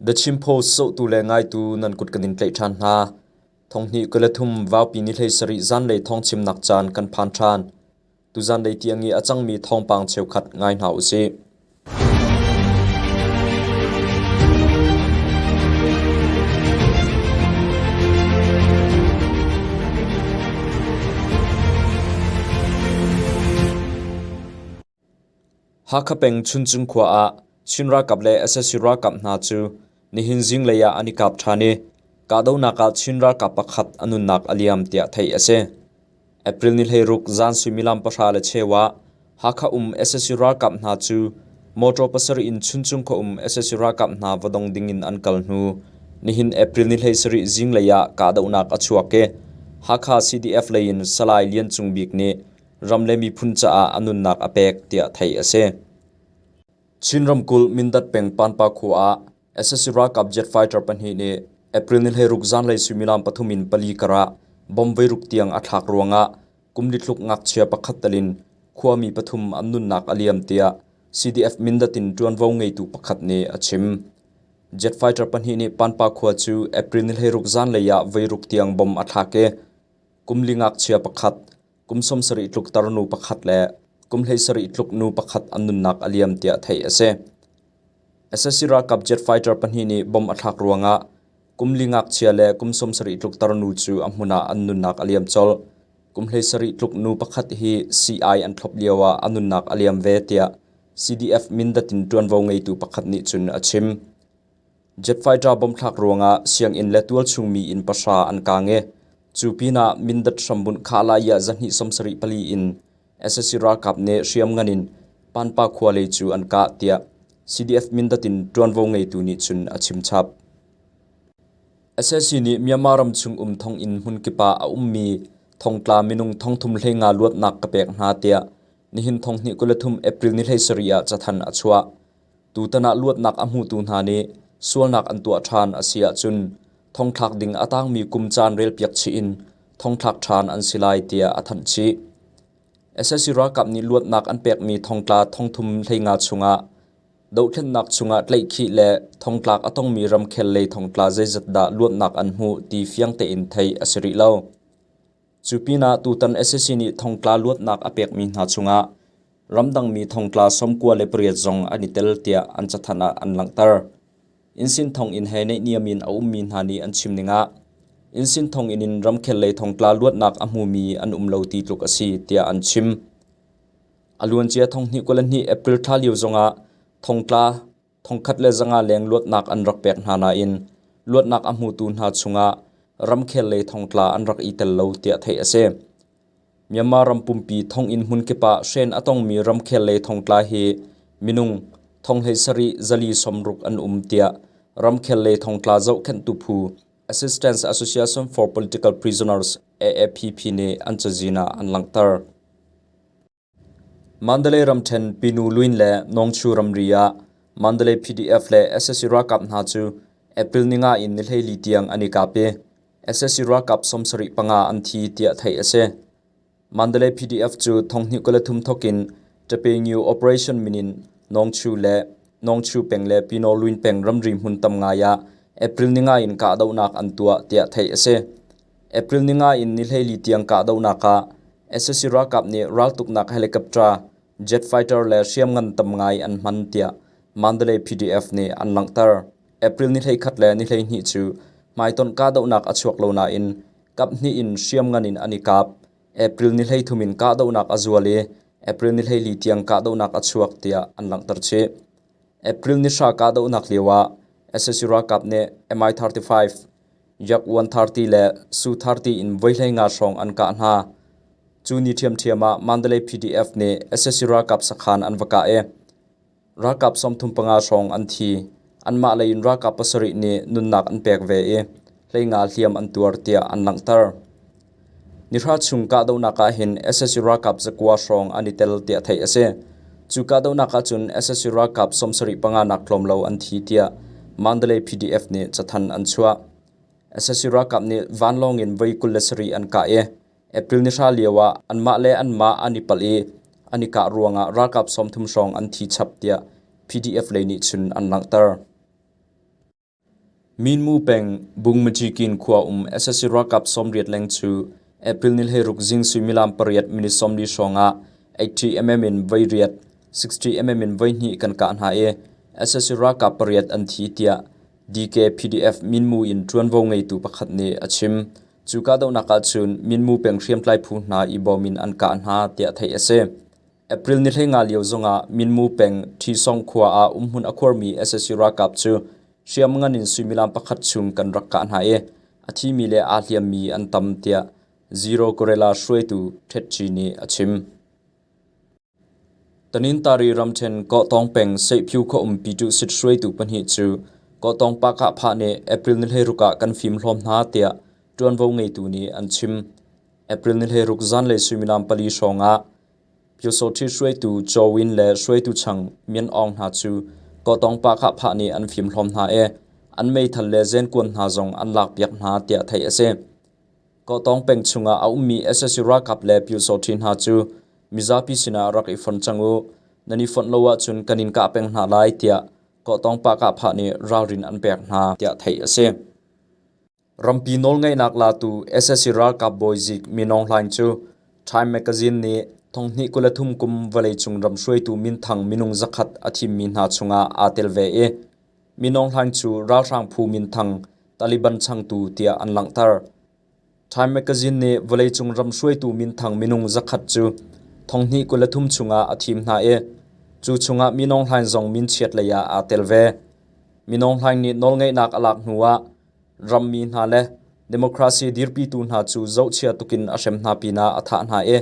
The Chin Post zohtu le ngaitu nan kut kan in tlaih ṭhan hna. Thonghnih kul vaupi ni 17 zanlei thawngchimnak caan kan phan ṭhan. Tuzanlei tiang i a cangmi thawngpang cheukhat ngai hna usih. Hakha peng Chuncung khua ah Chin ralkap le sac ralkap hna cu nihin zinglei ah an i kap ṭhan i kahdohnak ah Chin ralkap pakhat a nunnak a liam tiah theih a si. April ni 16 zan suimilam 10:15 ah Hakha um sac ralkap hna cu motor pasarih in Chuncung khua um sac ralkap hna va dong ding in an kal hnu nihin April ni 17 zinglei ah kahdohnak a chuak i Hakha CDF lei in Salai Lian Cung Bik nih ram le miphun caah a nunnak a pek tiah theih a si. Chin ramkulh Mindat peng Panpa khua ah sac ralkap jet fighter pahnih nih April ni 16 zanlei suimilam pathum in pali kar ah bomb voiruk tiang a thlak ruangah kum li tluk ngakchia pakhat tal in khuami pathum an nunnak a liam tiah CDF Mindat in ṭuanvo ngeitu pakhat nih a chim. Jet fighter pahnih nih Panpa khua cu April ni 16 zanlei ah voiruk tiang bomb a thlak i kum li ngakchia pakhat kum 70 tluk tarnu pakhat le kum 17 tluk nu pakhat an nunnak a liam tiah theih a si. Sac ralkap jet fighter pahnih nih bomb a thlak ruangah kum li ngakchia le kum 70 tluk tarnu cu a hmun ah an nunnak a liam colh. Kum 17 tluk nu pakhat hi sii-ai an thlop lio ah a nunnak a liam ve tiah CDF Mindat in ṭuanvo ngeitu pakhat nih cun a chim. Jet fighter bomb thlak ruangah sianginn le tualchung mi inn pahra an kaang i cu pinah Mindat hrambunh Khalai ah 274 in sac ralkap nih hriamngan in Panpa khua lei cu an kah tiah CDF Mindat in ṭuanvo ngeitu nih cun a chimchap. Sac nih Myanmar ram chung um thonginn hmunkip ah a ummi thongtla minung 3500 luatnak ka pek hna tiah nihin 2023 April ni 17 ah cathanh a chuah. Tutan ah luatnak a hmutu hna nih sualnak an tuah ṭhan a si ahcun thongthlak ding a tangmi kum caan relpiak chih in thongthlak ṭhan an si lai tiah a thanh chih. Sac ralkap nih luatnak an pekmi thongtla 3500 chungah dohthlennak chungah tlaihkhih le thongtlak a tongmi ramkhel lei thongtla zeizat dah luatnak an hmuh ti fiang tein theih a si rih lo. Cu pinah tutan sac nih thongtla luatnak a pekmi hna chungah ramdangmi thongtla 98 zong an i tel tiah an cathanh ah an langhter. Innsin thonginn he naihniam in a ummi hna nih an chim ning ah innsin thonginn in ramkhel lei thongtla luatnak a hmumi an um lo ti tluk a si tiah an chim. A luancia 2022 April thla lio zongah thongtla 1500 leng luatnak an rak pek hna nain luatnak a hmutu hna chungah ramkhel lei thongtla an rak i tel lo tiah theih a si. Myanmar ram pumpi thonginn hmunkip ah hren a tongmi ramkhel lei thongtla hi minung 7,460 an um tiah ramkhel lei thongtla zohkhenhtu phu Assistance Association for Political Prisoners AAPP nih an cazin ah an langhter. Mandalay ramṭhen Pinu Lwin le Nongchu ramri ah Mandalay PDF le sac ralkap hna cu April ninga in ni 14 tiang an i kap i sac ralkap 75 an thi tiah theih a si. Mandalay PDF cu 2023 thawk in Ṭapengyu Operation min in Nongchu le Nongchu peng le Pino Lwin peng ramri hmun tam ngai ah April ninga in kahdohnak an tuah tiah theih a si. April ninga in ni 14 tiang kahdohnak ah sac ralkap nih raltuknak helicopter, jet fighter le hriamngan tam ngai an hman tiah Mandalay PDF nih an langhter. April ni 11 le ni 12 cu hmaitonh kahdohnak a chuak lo nain kaphnih in hriamngan in an i kap. April ni 33 in kahdohnak a zual i April ni 14 tiang kahdohnak a chuak tiah an langhter chih. April ni hra kahdohnak lio ah sac ralkap nih Mi-35 Yak 130 le Su 30 in voi 15 hrawng an kah hna. Cu ni ṭhiamṭhiam ah Mandalay PDF nih sac ralkap sakhan an va kah i ralkap 35 hrawng an thi. Anmah lei in ralkap pasarih nih nunnak an pek ve i 15 hliam an tuar tiah an langhter. Nihra chung kahdohnak ah hin sac ralkap zakua hrawng an i tel tiah theih a si. Cu kahdohnak ahcun sac ralkap 75 nak tlawm lo an thi tiah Mandalay PDF nih cathanh an chuah. Sac ralkap nih vanlawng in voi 27 an kah i April nihra lio ah anmah le anmah an i palh i an i kah ruangah ralkap 30 hrawng an thi chap tiah PDF lei nih cun an langhter. Minmu peng Bungmajikin khua um sac ralkap 80 leng cu April ni 16 zing suimilam 8 minute 40 hrawng ah 80mm in voi riat, 60mm in voi hnih kan kah hna i sac ralkap pariat an thi tiah DK-PDF Minmu in ṭuanvo ngeitu pakhat nih a chim. Cu kahdohnak ahcun Minmu peng hriamtlai phu hna i bawm in an kah hna tiah theih a si. April ni 15 lio zongah Minmu peng Ṭhisong khua ah umhmun a khuarmi sac ralkap cu hriamngan in suimilam pakhat chung kan rak kah hna i a thimi le aa hliammi an tam tiah Zero Guerrilla hruaitu Htet Kyi nih a chim. Tanintari ramṭhen Kawhtawng peng Seihpyu khuaum Pyituhsit hruaitu pahnih cu Kawhtawng Pahkahphah nih April ni 16 ah kan fimhlawm hna tiah ṭuanvo ngeitu nih an chim. April ni 16 zanlei suimilam pali hrawng ah Pyosawṭhi hruaitu Chaw Win le hruaitu chang Myin Aung hna cu Kawhtawng Pahkahphah nih an fimhlawm hna i an meithal le zenkuan hna zong an lakpiak hna tiah theih a si. Kawhtawng peng chungah a ummi sac ralkap le Pyosawṭhi hna cu mizapi sinah rak i fon cang u, nan i fonh lo ahcun kan in kah peng hna lai tiah Kawhtawng Pahkahphah nih ralrin an pek hna tiah theih a si. Rampi nawlngeihnak latu sac ralkap bawizik Min Aung Hlaing cu Time Magazine nih 2023 kum vawleicung ram hruaitu minthang minung zakhat a thimmi hna chungah aa tel ve i Min Aung Hlaing cu ralhrang phu minthang Taliban changtu tiah an langhter. Time Magazine nih vawleicung ram hruaitu minthang minung zakhat cu 2023 chungah a thim hna i cu chungah Min Aung Hlaing zong minchiat lei ah aa tel ve. Min Aung Hlaing nih nawlngeihnak a lak hnuah rammi hna le democracy dirpitu hna cu zohchia tukin a hrem hna pinah a thah hna i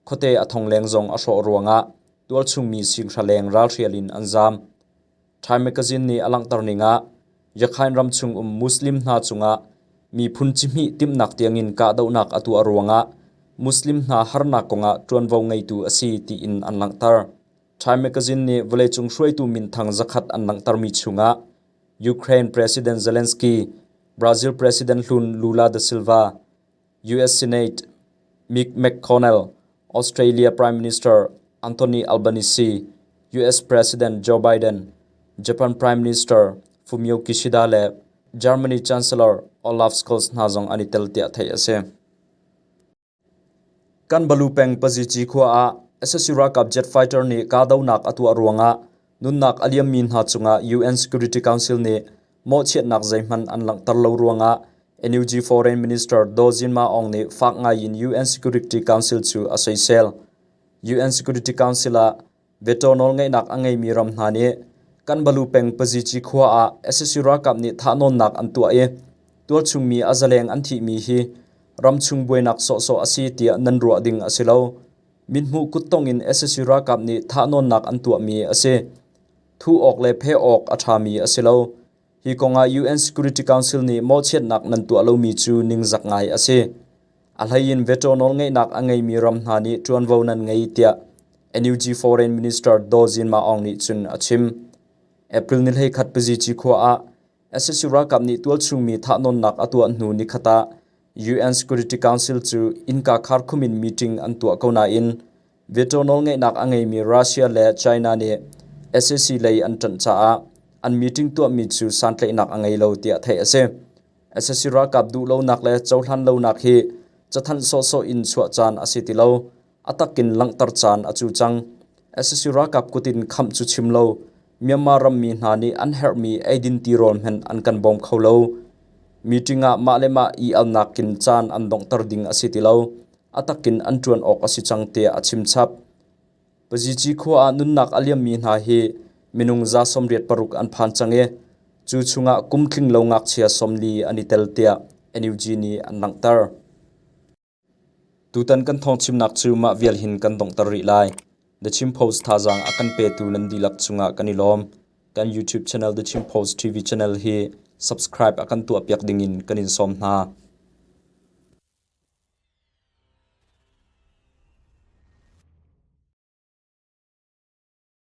khuate a thong leng zong a hrawh ruangah tualchungmi singhra leng ralhrial in an zaam. Time Magazine nih a langhter ning ah Yakhain ram chung um Muslim hna cungah miphun cihmih timhnak tiangin kahdohnak a tuah ruangah Muslim hna harnak kongah ṭuanvo ngeitu a si tiin an langhter. Time Magazine nih vawleicung hruaitu minthang zakhat an langhtermi chungah Ukraine President Zelensky, Brazil President hlun Lula da Silva, US Senate Mick McConnell, Australia Prime Minister Anthony Albanese, US President Joe Biden, Japan Prime Minister Fumio Kishida le Germany Chancellor Olaf Scholz hna zong an i tel tiah theih a si. Kan Balu peng Pazici khua ah sac ralkap jet fighter nih kahdohnak a tuah ruangah nunnak a liammi hna cungah UN Security Council nih mawhchiatnak zeihmanh an langhter lo ruangah NUG Foreign Minister Daw Zin Ma Aung nih fak ngaiin UN Security Council cu a soisel. UN Security Council ah Veto nawlngeihnak a ngeimi ram hna nih kan Balu peng Pazici khua ah sac ralkap nih thahnawnnak an tuah i tualchungmi a zaleng an thihmi hi ramchung buainak sawhsawh a si tiah nan ruah ding a si lo. Mithmuh kuttong in sac ralkap nih thahnawnnak an tuahmi a si. Thuh awk le pheh awk a ṭhami a si lo. Hi kongah UN Security Council nih mawhchiatnak nan tuah lomi cu ningzak ngai a si. A hleiin veto nawlngeihnak a ngeimi ram hna nih ṭuanvo nan ngei tiah NUG Foreign Minister Daw Zin Ma Aung nih cun a chim. April ni 11 Pazici khua ah sac ralkap nih tualchungmi thahnawnnak a tuah hnu nikhat ah UN Security Council cu innka kharkhum in meeting an tuah ko nain Veto nawlngeihnak a ngeimi Russia le China nih sac lei an ṭanh caah an meeting tuahmi cu santlaihnak a ngei lo tiah theih a si. Sac ralkap duhlonak le cohlan lonak hi cathanh sawhsawh in chuah caan a si ti lo. A takin langhter caan a cu cang. Sac ralkap kut in khamh cu chim lo, Myanmar rammi hna nih an herhmi eidin tirawl hmanh an kan bawm kho lo. Meeting ah mah le mah i alnak in caan an donghter ding a si ti lo. A takin an ṭuan awk a si cang tiah a chimchap. Pazici khua ah nunnak a liammi hna hi minung 86 an phan cang i cu chungah kum tling lo ngakchia 40 an i tel tiah NUG nih an langhter. Tutan kan thawngchimnak cu mah vial hin kan donghter rih lai. The Chin Post thazaang a kan petu nan dihlak cungah kan i lawm. Kan YouTube channel The Chin Post TV channel hi subscribe a kan tuahpiak dingin kan in sawm hna.